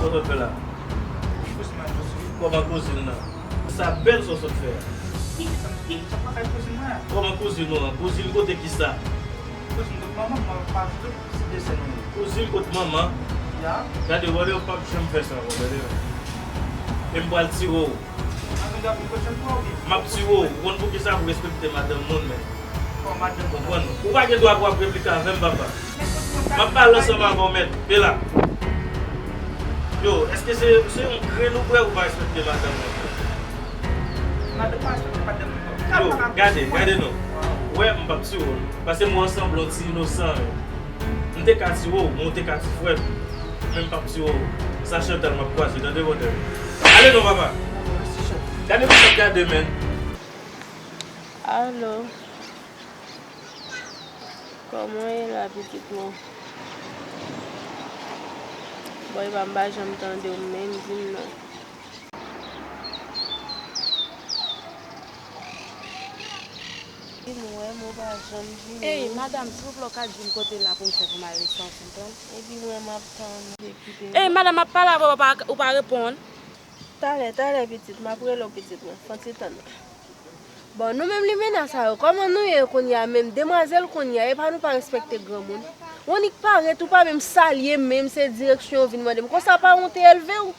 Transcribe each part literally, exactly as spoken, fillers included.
Sa w fè la? Kòman kouzin nan? Sa bèl sa w sot fè a. Kòman kouzin ou an? Kouzin kote kisa? Kouzin kot manman, m ap ajoute ti desen nou. Kouzin kot manman? Ya. Gade, wè, w p ap janm fè sa ankò, gade. E m pral tire w. M ap tire w. Ou konn poukisa? Pou respekte madanm moun, men. Ou konprann? Ou pa gen dwa pou w ap replike avè m, papa. M ap pale ansanm avè w, mèt. Pe la. Yo, èske se, se yon grenn ou bwè ou pa respekte madanm ou? Yo, gade, gade non. Ou wè, m p ap tire w. Paske m wè w sanble yon ti inosan, men. M te ka tire w, men w te ka ti frè m. Men m p ap tire w. Sa Chantal m ap kwaze, tande, brother. Ale non, papa. Gade pou sa gade, men. Alo. Kòman w ye la, pitit mwen? Bon, epa m pa janm tande w menm, di m non. Di m wè m, ou pa janm vini. Ey, madanm, silvouplè, w ka di m kote l la pou m fè pou m al rete ansanm, tann? Epi mwen, m ap tann, kite. Ey, madanm, m ap pale avè w, ou pa, ou pa reponn. Talè, talè, pitit, m ap rele w, pitit mwen. Fè yon ti tann. Bon, nou menm limena sa yo, kòman nou ye kounye a menm? Demwazèl kounye a, epa nou pa respekte granmoun. Ou annik parèt, ou pa menm salye m menm, se direksyon ou vin mande m. Konsa paran w te elve w?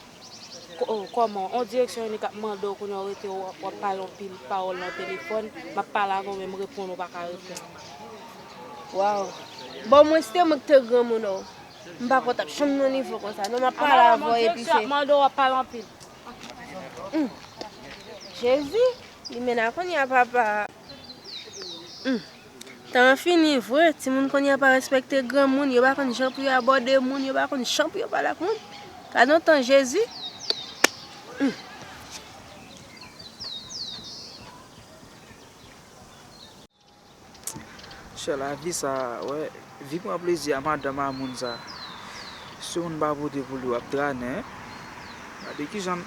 Ko-, kòman? On direksyon annik ap mande w kounye a, ou rete w ap, w ap pale anpil pawòl nan telefòn, m ap pale avè w menm reponn ou pa ka reponn. Waw. Bon, mwen si te mwen ki te granmoun ou, m pa konn t ap janm nan nivo konsa. Non, m ap pale avè w epi se. Mande w ap pale anpil. Hum. Jezi, limena kounye a papa. Hum. Tan an fini vre, timoun kounye a pa respekte granmoun, yo pa konn jan pou yo abòde moun, yo pa konn jan pou yo pale ak moun. Gade yon tan Jezi. Hum. Chè, lavi sa, wè, vi pran plezi a madanm a moun sa. Si moun pa pote pou li, w ap trannen. Gade kijan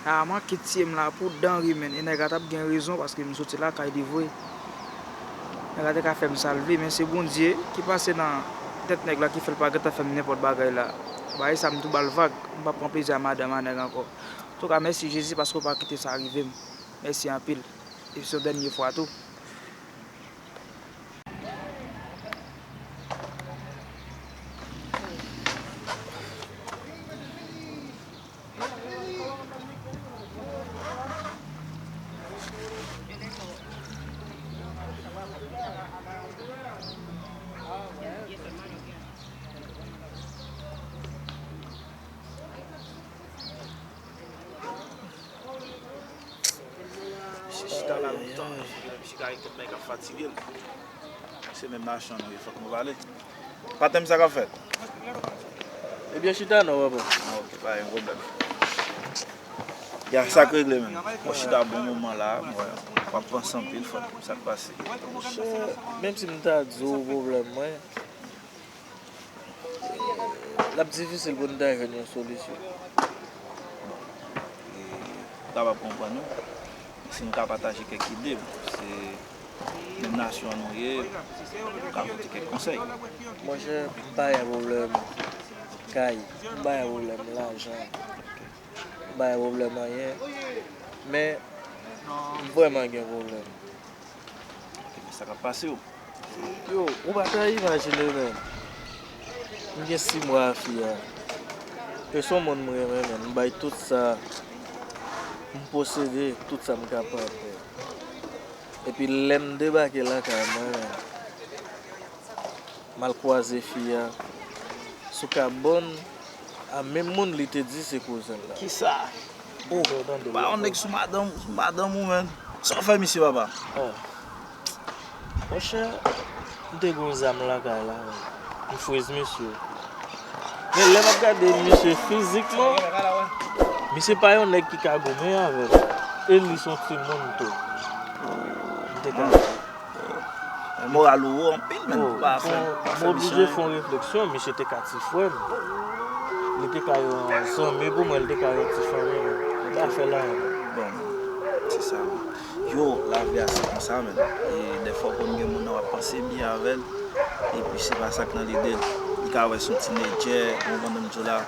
a manke tiye m la pou dan ri, menn. E nèg la t ap gen rezon paske m soti lakay li vre. Nèg la te ka fè m sa l vle, men se Bondye ki pase nan tèt nèg la ki fè l pa gentan fè m nenpòt bagay la. Bagay sa m tou ba l vag, m p ap pran plezi a madanm a nèg ankò. Antouka, mèsi Jezi paske w pa kite sa rive m. Mèsi anpil. E se yon dènye fwa tou. Misye chita la lontan, misye ka gen kèk bagay k ap fatige l. Se menm machann nou ye, fòk nou pale. Patnè m, sa k ap fèt? Ebyen, chita non, papa. Ah, ok, pa gen pwoblèm. Ya, sa k regle menm. Mwen chita bon moman la, mwen, w ap panse anpil, fòk sa k pase. Monchè, menm si m ta di w pwoblèm mwen, l ap difisil pou n ta jwenn yon solisyon. Bon, e, m kapab konprann ou. Si nou ka pataje kèk ide, se menm nasyon an nou ye, nou ka pote kèk konsèy. Monchè, m pa gen pwoblèm kay, m pa gen pwoblèm lajan, m pa gen pwoblèm anyen, men m vrèman gen pwoblèm. Ebyen, sa k ap pase w? Yo, ou pa ta imajine, menn. M gen sis mwa a fi a. E se yon moun m renmen, menn. M bay tout sa m posede, tout sa m kapab, menn. Epi lè m debake lakay mwen, menn, m al kwaze fi a sou kabòn a menm moun li te di se kouzen l la. Kisa? Oh, ba yon nèg sou madanm, sou madanm ou, menn. Sa w fè misye, papa? Oh. Monchè, m te gen yon zam lakay la, menn. M friz misye. Men lè m ap gade misye fizikman, misye pa yon nèg ki ka goumen avè m. E li se yon timoun tou. M te ka. Moral ou wo anpil, menn, pou pa fè, pa fè misye anyen. M oblije fè yon refleksyon, misye te ka ti frè m. Li te ka yon zanmi pou mwen, li te ka yon ti fanmi m. M pa fè l anyen. Bon, se sa. Yo, lavi a se konsa, menn. E dèfwa w konn gen moun nan w ap panse byen avè l, epi se pa sa k nan lide l. Li ka wè se yon tinedjè, ou konprann m di w la,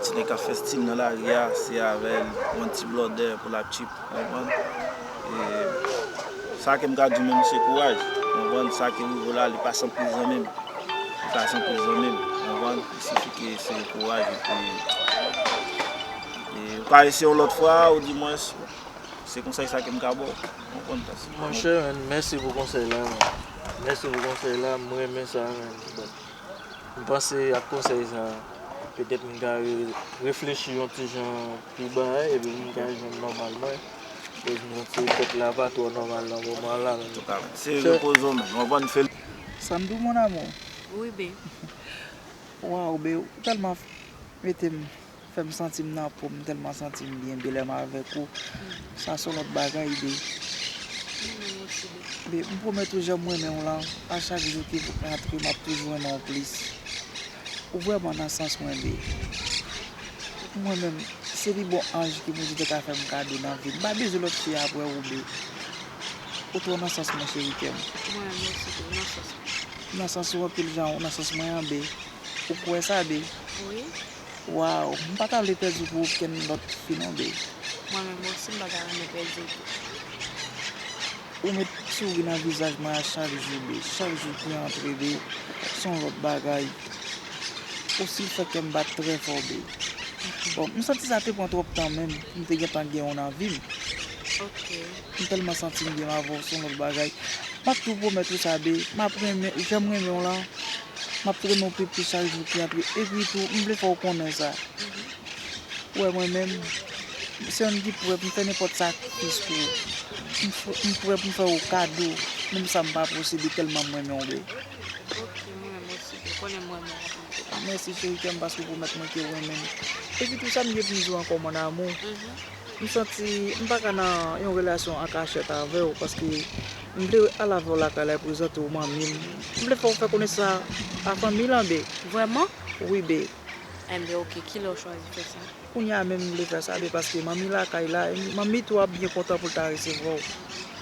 Ti nèg k ap fè stil nan lari a, se avè l yon ti blòdè pou l ap tchip, w konprann? E sa ke m ka di w menm, se kouraj, w konprann? Sa ki rive w la, li pa san priz nan men m. Li pa san priz nan men m, w konprann? Li sifi ke se kouraj, epi, e, ou ka eseye yon lòt fwa, ou di mwens, se konsèy sa ke m ka ba w, w konprann? Monchè, men, mèsi pou konsèy la, men. Mèsi pou konsèy la, m renmen sa, men. Bon. M panse ak konsèy sa, petèt m ka re- reflechi yon ti jan pi ba, epi m ka jwenn nòmal mwen. Koz m santi tèt la pa twò nòmal nan moman la menm. Antouka, se repoze w menm, w konprann, fè l. Sa m di w, mon amour? Wi, be. Waw, be, ou tèlman mete m fè m santi m nan po m, m tèlman santi m byen, be, lè m avèk ou. Sa se yon lòt bagay, be. Mwen menm osi, be. Be, m pwomèt ou, jan m renmen w lan, a chak jou ki rantre, m ap toujou renmen w plis. Ou vrèman nan sans mwen, be. Mwen menm, se pi bon anj ke Bondye te ka fè m kado nan vi m. M pa bezwen lòt fi apre ou, be. Ou twò nan sans mwen, cheri kè m. Mwen menm osi, be, nan sans mwen. Nan sans ou anpil jan, ou nan sans mwen an, be. Ou kwè sa, be? Wi. Waw, m pa ta vle pèdi w pou okenn lòt fi non, be. Mwen menm osi, m pa ta renmen pèdi w tou. Ou met souri nan vizaj mwen a chak jou, be. Chak jou ki antre, be, se yon lòt bagay. Ou si fè kè m bat trè fò, be. Bon, m santi sa te pran twòp tan menm pou m te gentan gen w nan vi m. Ok. M tèlman santi m byen avè w, se yon lòt bagay. M ap tou pwomèt ou sa, be. M ap renmen, jan m renmen w lan. M ap renmen w pi plis chak jou ki antre. Epi tou, m vle fè w konnen sa. Ou wè mwen menm, se youn ki prè pou m fè nenpòt sakrifis pou ou. M f- m prè pou m fè w kado, menm sa m pa posede tèlman m renmen w, be. Ok, mwen menm osi, be. Konnen m renmen w anpil tou. Mèsi, cheri kè m, paske w pwomèt mwen ke w renmen m. Epi tou sa m gen pou m di w ankò, mon amour. M santi m pa ka nan yon relasyon an kachèt avè w, paske m vle al avè w lakay la, prezante w manmi m. M vle fè w fè konesans a fanmi lan, be. Vrèman? Wi, be. Enben, ok, kilè w chwazi fè sa? Kounye a menm m vle fè sa, be, paske manmi lakay la, manmi tou ap byen kontan pou l ta resevwa w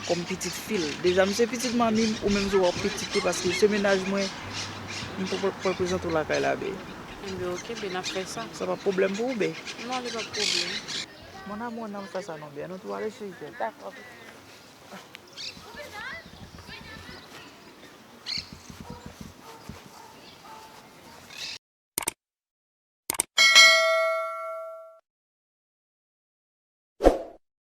kòm pitit fi l. Deja, m se pitit manmi m, ou menm tou w ap pitit li, paske se mennaj mwen, m pou pran prezante w lakay la, be. Enben, ok, be, n ap fè sa. Sa p ap pwoblèm pou ou, be? Non, li p ap pwoblèm. Mon amour, n ap fè sa non, be. Nou tou ale, cheri kè. Dakò.